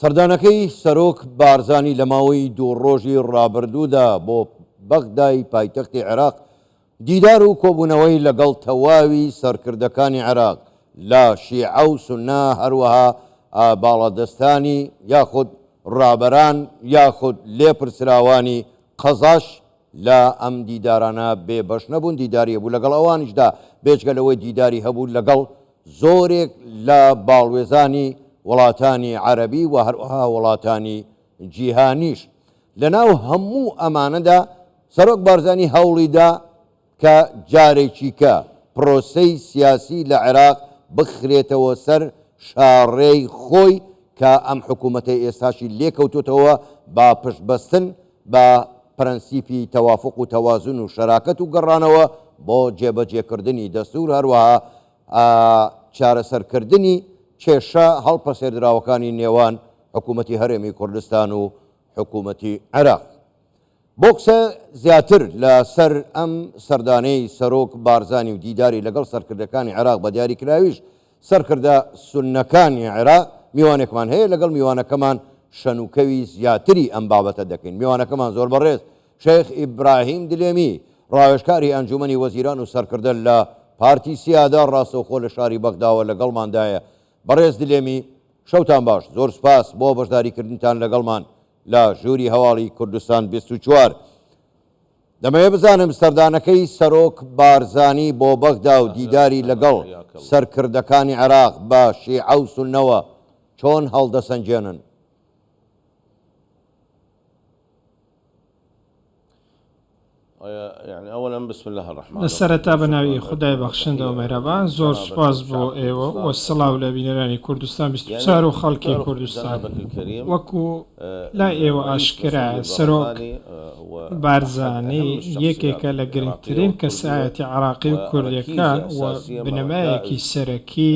سەردانەکەی سەرۆک بارزانی لە ماوەی دوو ڕۆژی ڕابردوودا بۆ بەغدای پایتەختی عێراق، دیدار و کۆبوونەوەی لەگەڵ تەواوی سەرکردەکانی عێراق لە شیعە و سوننە، هەروەها باڵادەستانی یاخود ڕابەران یاخود لێپرسراوانی قەزاش لە ئەم دیدارانە بێ بەش نەبوون، دیداری هەبوو لەگەڵ ئەوانیشدا، بێجگە لەوەی دیداری هەبوو لەگەڵ زۆرێک لە باڵوێزانی وڵاتانی عەرەبی و هەروەها وڵاتانی جیهانیش. لەناو هەموو ئەمانەدا سەرۆک بارزانی هەوڵی دا کە جارێکیکە پرۆسەی سیاسی لە عێراق بخرێتەوە سەر شاڕێی خۆی کە ئەم حکوومەتەی ئێستاشی لێکەوتۆتەوە بە پشتبەستن بە پرەنسیپی تەوافوق و تەوازن و شەراکەت و گەڕانەوە بۆ جێبەجێکردنی دەستوور، هەروەها چارەسەرکردنی کێشە هەڵپەسێردراوەکانی نێوان حکوومەتی هەرێمی کوردستان و حکوومەتی عێراق. بۆ قسە زیاتر لە سەر ئەم سەردانەی سەرۆک بارزانی و دیداری لەگەڵ سەرکردەکانی عێراق بە دیاریکراویش سەرکردە سوننەکانی عێراق میوانێکمان هەیە لەگەڵ میوانەکەمان شەنوکەوی زیاتری ئەم بابەتە دەکەین میوانەکەمان زۆر بەڕێز شێخ ئیبراهیم دلێمی ڕاوێژکاری ئەنجومەنی وەزیران و سەرکردە لە پارتی سیادە ڕاستەوخۆ لە شاری بەغداوە لەگەڵماندایە بەڕێز دلێمی شەوتان باش زۆر سوپاس بۆ بەشداریکردنتان لەگەڵمان لە ژووری هەواڵی کوردستان 24 دەمەوێت بزانم سەردانەکەی سەرۆک بارزانی بۆ بەغدا و دیداری لەگەڵ سەرکردەکانی عێراق بە شیعە و سوننەوە چۆن هەڵدەسەنگێنن؟ لە سەرەتا بە ناوی خودای بەخشندە و مێهرەبان زۆر سوپاس بۆ ئێوە و سڵاو لە بینەرانی کوردستان 24 و خەڵکی کوردستان. وەکو لای ئێوە ئاشکرایە سەرۆک بارزانی یەکێکە لە گرنگترین کەسایەتی عێراقی و کوردیەکان و بنەمایەکی سەرەکی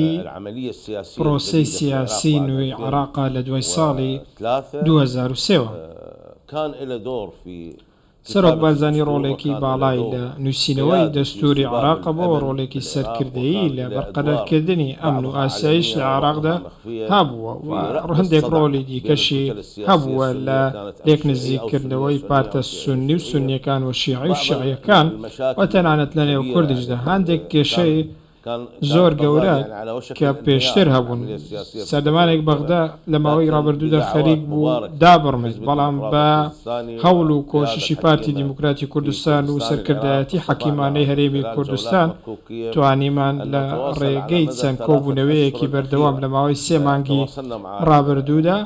پرۆسەی سیاسی نوێی عێراقە لە دوای ساڵی 2003 وە. سەرۆک بارزانی ڕۆڵێکی باڵای لە نووسینەوەی دەستووری عێراق هەبووە و ڕۆڵێکی سەرکردەیی لە بەرقەرارکردنی ئەمن و ئاسایش لە عێراقدا هەبووە و هەندێک ڕۆڵی دیکەشی هەبووە لە لێکنزیککردنەوەی پارتە سوننی و سوننییەکان و شیعی و شیعییەکان و تەنانەت لەنێو کوردیشدا هەندێک کێشەی زۆر گەورە کە پێشتر هەبوون. سەردەمانێک بەغدا لە ماوەی ڕابردوودا خەریک بوو دابڕمێت، بەڵام بە هەوڵ و کۆششی پارتی دیموکراتی کوردستان و سەرکردایەتی حەکیمانەی هەرێمی کوردستان توانیمان لە ڕێگەی چەند کۆبوونەوەیەکی بەردەوام لە ماوەی سێ مانگی ڕابردوودا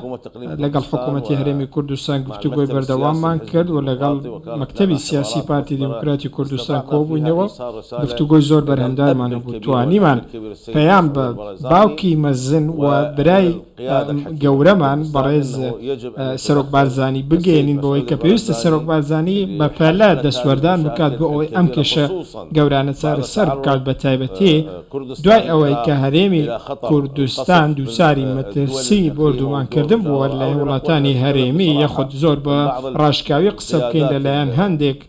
لەگەڵ حکوومەتی هەرێمی کوردستان گفتوگۆی بەردەواممان کرد و لەگەڵ مەکتەبی سیاسی پارتی دیموکراتی کوردستان کۆبووینەوە و گفتوگۆی زۆر بەرهەمدارمان هەبوو، توانیمان پەیام بە باوکی مەزن و برای گەورەمان بەڕێز سەرۆک بارزانی بگەیەنین بەوەی کە پێویستە سەرۆک بارزانی بەپەلە دەستوەردان بکات بۆ ئەوەی ئەم کێشە گەورانە چارەسەر بکات بەتایبەتی دوای ئەوەی کە هەرێمی کوردستان دووچاری مەترسی بۆردومانکردن بووە لەلایەن وڵاتانی هەرێمی یاخود زۆر بە ڕاشکاوی قسە بکەین لەلایەن هەندێک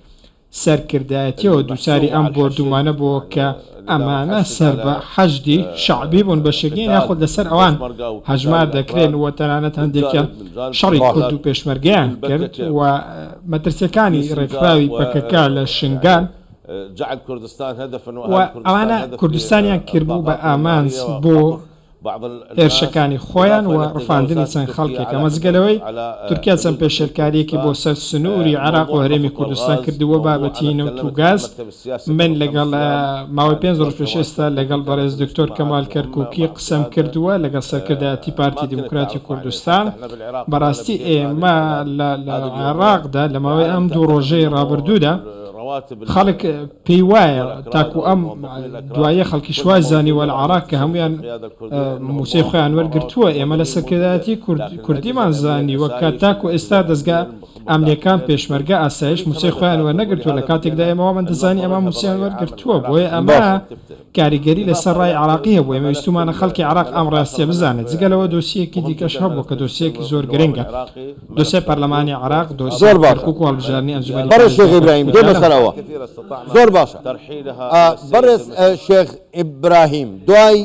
سەرکردایەتیەوە دووچاری ئەم بۆردومانە بووە کە ئەمانە سەر بە حەشدی شەعبی بوون بەشێکیان یاخود لەسەر ئەوان هەژمار دەکرێن و تەنانەت هەندێکیان شەڕی کورد و پێشمەرگەیان کرد و مەترسیەکانی ڕێکخراوی پەکەکە لە شنگال و ئەوانە کوردستانیان کردبوو بە ئامانج بۆ هێرشەکانی خۆیان و ڕفاندنی چەند خەڵکێک، ئەمە جگە لەوەی تورکیا چەند پێشێلکارییەکی بۆ سەر سنووری عێراق و هەرێمی کوردستان کردووە بابەتی نەوت و گاز، من لەگەڵ ماوەی پێنج ڕۆژ پێش ئێستا لەگەڵ بەڕێز دکتۆر کەمال کەرکوکی قسەم کردووە لەگەڵ سەرکردایەتی پارتی دیموکراتی کوردستان، بەڕاستی ئێمە لە عێراقدا لە ماوەی ئەم دوو ڕۆژەی ڕابردوودا خەڵک پێی وایە تاکو ئەم دواییە خەڵکیش وای زانیوە لە عێراق کە هەموویان مووچەی خۆیان وەرگرتووە، ئێمە لە سەرکردایەتی کوردیمان زانیوە کە تاکو ئێستا دەزگا ئەمنییەکان، پێشمەرگە، ئاسایش مووچەی خۆیان وەرنەگرتووە، لە کاتێکدا ئێمە وامان دەزانی ئەمان مووچەیان وەرگرتووە، بۆیە ئەمە کاریگەری لەسەر ڕای عێراقی هەبوو، ئێمە ویستوومانە خەڵکی عێراق ئەم ڕاستییە بزانێت، جگە لەوە دۆسیەیەکی دیکەش هەبووە کە دۆسیەیەکی زۆر گرنگە، دۆسیەی پەرلەمانی عێراق، دۆسیەی زۆر باشە کەرکوک و هەڵبژاردنی ئەنجومەنی بەڕێز شێخ پارێزگاکان. ئیبراهیم دێمە سەر ئەوە زۆر باشە بەڕێز شێخ ئیبراهیم دوای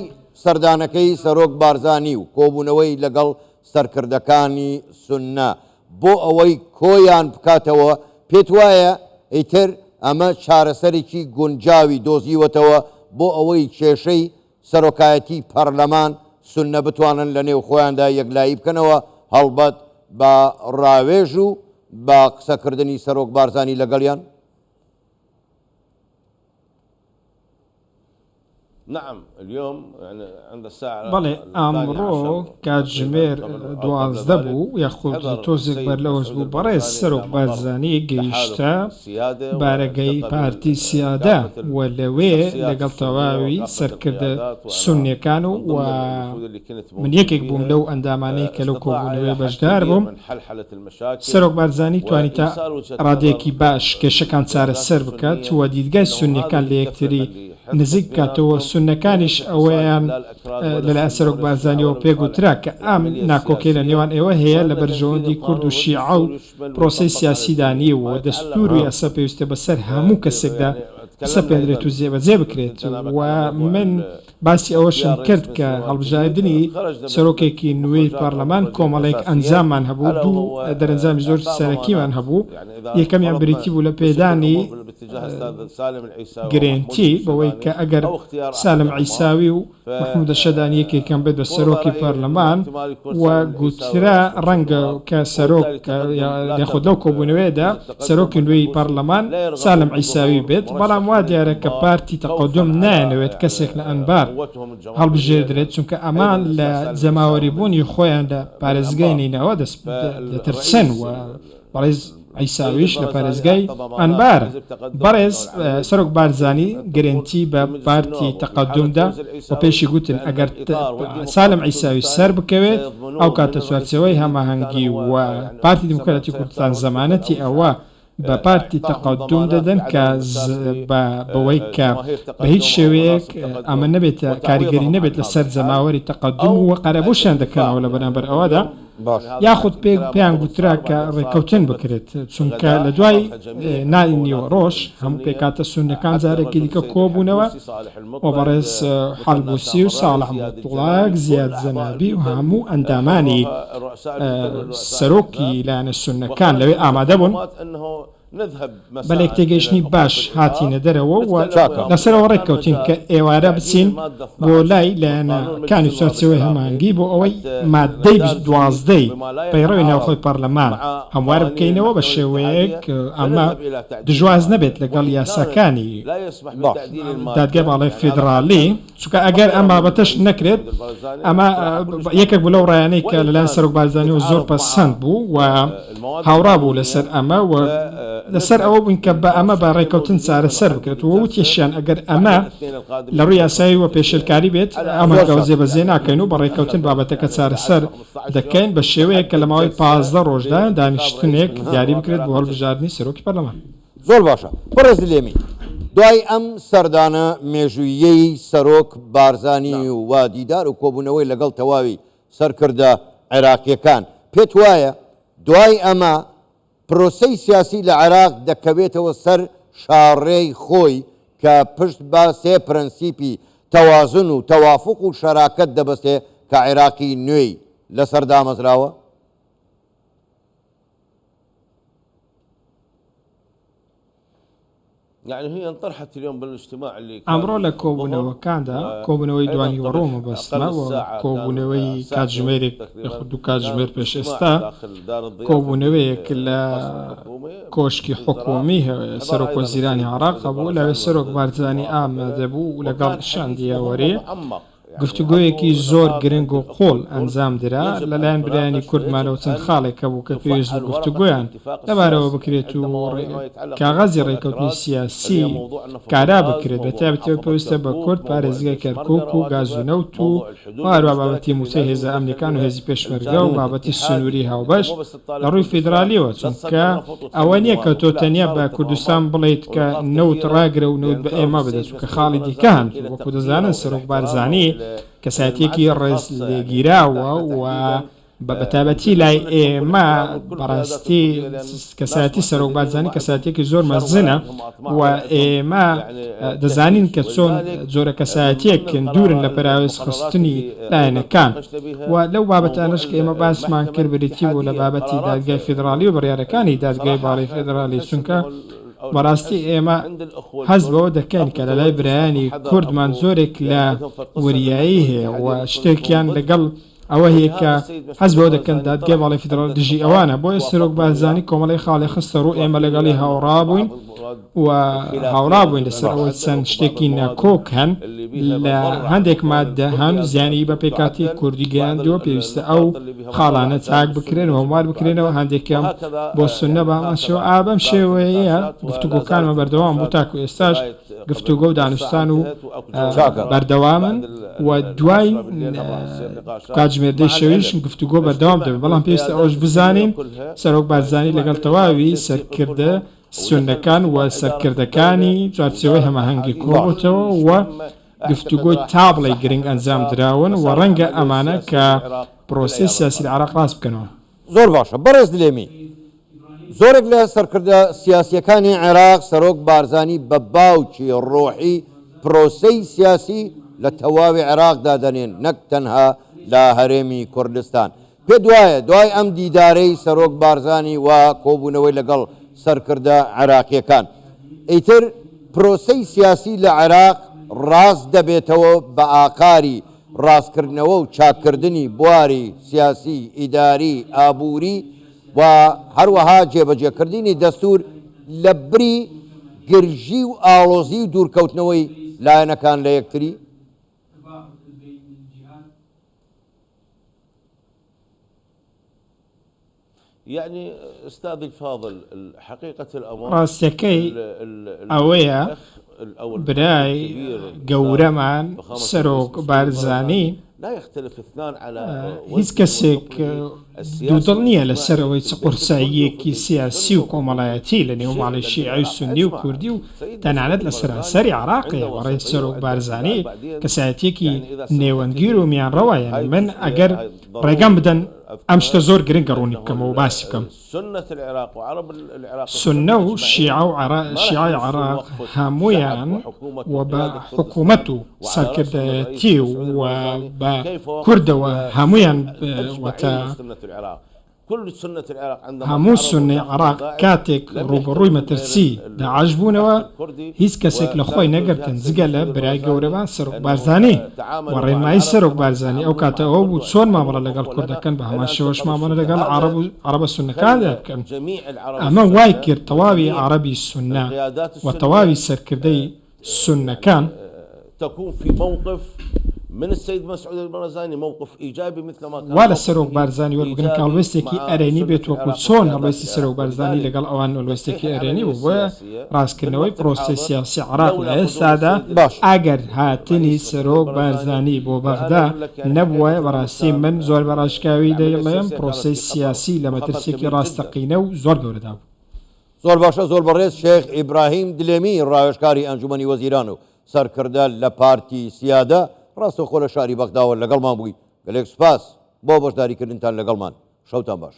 سەردانەکەی سەرۆک بارزانی و کۆبوونەوەی لەگەڵ سەرکردەکانی سوننە بۆ ئەوەی کۆیان بکاتەوە، پێت وایە ئیتر ئەمە چارەسەرێکی گونجاوی دۆزیوەتەوە بۆ ئەوەی کێشەی سەرۆکایەتی پەرلەمان سوننە بتوانن لە نێو خۆیاندا یەکلایی بکەنەوە، هەڵبەت بە ڕاوێژ و بە قسەکردنی سەرۆک بارزانی لەگەڵیان؟ بەڵێ ئەمڕۆ کاتژمێر 12 بوو یاخود تۆزێک بەر لەوەش بوو بەڕێز سەرۆک بارزانی گەیشتە بارەگای پارتی سیادە و لەوێ لەگەڵ تەواوی سەرکردە سوننیەکان و من یەکێک بووم لەو ئەندامانەی کە لەو کۆبوونەوەیە بەشدار بووم. سەرۆک بارزانی توانی تا ڕادەیەکی باش کێشەکان چارەسەر بکات و دیدگای سوننیەکان لە یەکتری نزیک بکاتەوە، سوننەکانیش ئەوەیان لەلایەن سەرۆک بارزانیەوە پێگوترا کە ئەم ناکۆکیە لە نێوان ئێوە هەیە لە بەرژەوەندی کورد و شیعە و پرۆسەی سیاسیدا نییە و دەستوور و یاسا پێویستە بەسەر هەموو کەسێکدا بسەپێنرێت و جێبەجێ بکرێت و من باسی ئەوەشم کرد کە هەڵبژاردنی سەرۆکێکی نوێی پەرلەمان کۆمەڵێک ئەنجاممان هەبوو، دوو دەرەنجامی زۆر سەرەکیمان هەبوو، یەکەمیان بریتی بوو لە پێدانی گرێنتی بەوەی کە ئەگەر سالم عیساوی و مەحمود شەدانی یەکێکیان بێت بە سەرۆکی پەرلەمان و گوترا ڕەنگە کە سەرۆک یاخود لەو کۆبوونەوەیەدا سەرۆکی نوێی پەرلەمان سالم عیساوی بێت، بەڵام وا دیارە کە پارتی تەقەدوم نایانەوێت کەسێک لە ئەنبار هەڵبژێردرێت، چونکە ئەمان لە جەماوەریبوونی خۆیان لە پارێزگای نەینەوا دەترسن و بەڕێز عیساویش لە پارێزگای ئەنبارە. بەڕێز سەرۆک بارزانی گرێنتی بە پارتی تەقەدوم دا و پێشی گوتن ئەگەر سالم عیساوی سەربکەوێت ئەو کاتە چوارچێوەی هەماهەنگی و پارتی دیموکراتی کوردستان زەمانەتی ئەوە بە پارتی تەقەدوم دەدەن کە بەوەی کە بە هیچ شێوەیەک ئەمە نەبێتە کاریگەری نەبێت لەسەر جەماوەری تەقەدوم و قەرەبووشیان دەکەنەوە لە بەرامبەر ئەوەدا. یاخود پێیان گوترا کە ڕێککەوتن بکرێت، چونکە لە دوای نانی نیوەڕۆش هەموو پێکهاتە سوننەکان جارێکی دیکە کۆبوونەوە و بەڕێز حەلبوسی و ساڵح موتڵەگ، زیاد جەنابی و هەموو ئەندامانی سەرۆکی لایەنە سوننەکان لەوێ ئامادە بوون. بە لێکتێگەیشتنی باش هاتینە دەرەوە و لەسەر ئەوە ڕێککەوتین کە ئێوارە بچین بۆ لای لایەنەکانی چوارچێوەی هەماهەنگی بۆ ئەوەی ماددەی 12 ی پەیڕەوی ناوخۆی پەرلەمان هەموار بکەینەوە بە شێوەیەک ئەمە دژواز نەبێت لەگەڵ یاساکانی دادگای باڵای فیدڕاڵی. چونکە ئەگەر ئەم بابەتەش نەکرێت ئەمە یەکێک بوو لەو ڕایانەی کە لەلایەن سەرۆک بارزانیەوە زۆر پەسەند بوو و هاوڕا بوو لەسەر ئەمە و لەسەر ئەوە بووین کە بە ئەمە بە ڕێکەوتن چارەسەر بکرێت و وتیشیان ئەگەر ئەمە لە ڕووی یاسایی و پێشێلکاری بێت ئەم هەنگاوە جێبەجێ ناکەین و بە ڕێکەوتن بابەتەکە چارەسەر دەکەین بە شێوەیەک کە لە ماوەی 15 ڕۆژدا دانیشتنێک دیاری بکرێت بۆ هەڵبژاردنی سەرۆکی پەرلەمان. زۆر باشە بەڕێز دلێمی، دوای ئەم سەردانە مێژووییەی سەرۆک بارزانی و دیدار و کۆبوونەوەی لەگەڵ تەواوی سەرکردە عێراقییەکان، پێت وایە دوای ئەمە پرۆسەی سیاسی لە عێراق دەکەوێتەوە سەر شاڕێی خۆی کە پشت بە سێ پرەنسیپی تەوازن و تەوافوق و شەراکەت دەبەستێ کە عێراقی نوێی لەسەر دامەزراوە؟ ئەمڕۆ لە کۆبوونەوەکاندا، کۆبوونەوەی دوانیوەڕۆ مەبەستمە و کۆبوونەوەی کاتژمێرێک یاخود دوو کاتژمێر پێش ئێستا، کۆبوونەوەیەک لە کۆشکی حکوومی سەرۆک وەزیرانی عێراق هەبوو، لەوێ سەرۆک بارزانی ئامادەبوو لەگەڵ شاندی یاوەری. گفتوگۆیەکی زۆر گرنگ و قووڵ ئەنجام درا لەلایەن برایانی کوردمانەوە چەند خاڵێک هەبوو کە پێویست بوو گفتوگۆیان لەبارەوە بکرێت و کاغەزی ڕێککەوتنی سیاسی کارا بکرێت بە تایبەتی ئەوەی پێویستە بە کورد پارێزگای کەرکوک و گاز و نەوت و هەروەها بابەتی مووچەی هێزە ئەمنیەکان و هێزی پێشمەرگە و بابەتی سنووری هاوبەش لە ڕووی فیدرالیەوە چونکە ئەوە نییە کە تۆ تەنیا بە کوردستان بڵێیت کە نەوت ڕاگرە و نەوت بە ئێمە بدە چونکە خاڵی دیکە هەن وەکو دەزانن سەرۆک بارزانی کەسایەتیەکی ڕێز لێگیراوە و. بە بەتایبەتی لای ئێمە بەڕاستی کەسایەتی سەرۆک بارزانی کەسایەتیەکی زۆر مەزنە و ئێمە دەزانین کە چۆن جۆرە کەسایەتیەکن دوورن لە پەراوێز خستنی لایەنەکان و لەو بابەتانەش کە ئێمە باسمان کرد بریتی بوو لە بابەتی دادگای فیدراڵی و بڕیارەکانی دادگای باڵی فیدراڵی چونکە بەڕاستی ئێمە هەست بەوە دەکەین کە لەلای برایانی کوردمان زۆرێک لە وریایی هەیە و شتێکیان لەگەڵ ئەوە هەیە کە هەست بەوە دەکەن دادگای باڵای فیدراڵی دژی ئەوانە، بۆیە سەرۆک بارزانی کۆمەڵێک خاڵی خستە ڕوو ئێمە لەگەڵی هاوڕا بووین و هاوڕا بووین لەسەر ئەوەی چەند شتێکی ناکۆک هەن لە هەندێک ماددە هەن زیانی بە پێکهاتەی کوردی گەیاندووە پێویستە ئەو خاڵانە چاک بکرێن و هەموار بکرێنەوە هەندێکیان بۆ سوننە بە هەمان شێوە ئا بەم شێوەیە گفتوگۆکانمان بەردەوام بوو تاکو ئێستاش گفتوگۆ و دانوستان و بەردەوامن و دوای کاتژمێر دەی شەویش گفتوگۆ بەردەوام دەبێت، بەڵام پێویستە ئەوەش بزانین سەرۆک بارزانی لەگەڵ تەواوی سەرکردە سوننەکان و سەرکردەکانی چوارچێوەی هەماهەنگی کۆبۆتەوە و گفتوگۆی تا بڵێی گرنگ ئەنجام دراون و ڕەنگە ئەمانە کە پرۆسەی سیاسی لە عێراق ڕاست بکەنەوە. زۆر باشە بەڕێز دلێمی، زۆرێک لە سەرکردە سیاسییەکانی عێراق سەرۆک بارزانی بە باوکی ڕۆحی پرۆسەی سیاسی لە تەواوی عێراق دادەنێن نەک تەنها لە هەرێمی کوردستان. پێت وایە دوای ئەم دیدارەی سەرۆک بارزانی و کۆبوونەوەی لەگەڵ سەرکردە عێراقییەکان ئیتر پرۆسەی سیاسی لە عێراق ڕاست دەبێتەوە بە ئاقاری ڕاستکردنەوە و چاککردنی بواری سیاسی، ئیداری، ئابووری و هەروەها جێبەجێکردنی دەستوور لە بری گرژی و ئاڵۆزی و دوورکەوتنەوەی لایەنەکان لە یەکتری؟ ڕاستیەکەی ئەوەیە برای گەورەمان سەرۆک بارزانی هیچ کەسێک دوودڵ نییە لەسەر ئەوەی چ قورساییەکی سیاسی و کۆمەڵایەتی لە نێو ماڵی شیعی و سوننی و کوردی و تەنانەت لە سەرانسەری عێراق هەیە. بەڕێز سەرۆک بارزانی کەسایەتییەکی نێوەندگیر و میانڕەوە، یانی من ئەگەر ڕێگەم بدەن ئەم شتە زۆر گرنگە ڕوونی بکەمەوە و باسی بکەم. سوننە و شیعە و شیعەی عێراق هەموویان و بە حکوومەت و سەرکردایەتی و بە کوردەوە هەموویان واتە هەموو سوننەی عێراق کاتێک ڕووبەڕووی مەترسی داعش بوونەوە هیچ کەسێک لە خۆی نەگرتن جگە لە برای گەورەمان سەرۆک بارزانی و ڕێنمایی سەرۆک بارزانی ئەو کاتە ئەوە بوو چۆن مامەڵە لەگەڵ کورد دەکەن بە هەمان شێوەش مامەڵە لەگەڵ عەڕەب و عەڕەبە سوننەکاندا بکەن ئەمە وای کرد تەواوی عەڕەبی سوننە و تەواوی سەرکردەی سوننەکان. وا لە سەرۆک بارزانی وەربگرن کە هەڵوێستێکی ئەرێنی بێت وەکو چۆن هەڵوێستی سەرۆک بارزانی لەگەڵ ئەوان هەڵوێستێکی ئەرێنی بوو بۆیە ڕاستکردنەوەی پرۆسەی سیاسی عێراق لە ئێستادا ئەگەر هاتنی سەرۆک بارزانی بۆ بەغدا نەبووایە بەڕاستی من زۆر بە ڕاشکاوی دەیڵێم پرۆسەی سیاسی لە مەترسیەکی ڕاستەقینە و زۆر گەورەدا بوو. زۆر باشە زۆر بەڕێز شێخ ئیبراهیم دلێمی ڕاوێژکاری ئەنجومەنی وەزیران و سەرکردە لە پارتی سیادە ڕاستەوخۆ لە شاری بەغداوە لەگەڵمان بووی گەلێک سوپاس بۆ بەشداریکردنتان لەگەڵمان شەوتان باش.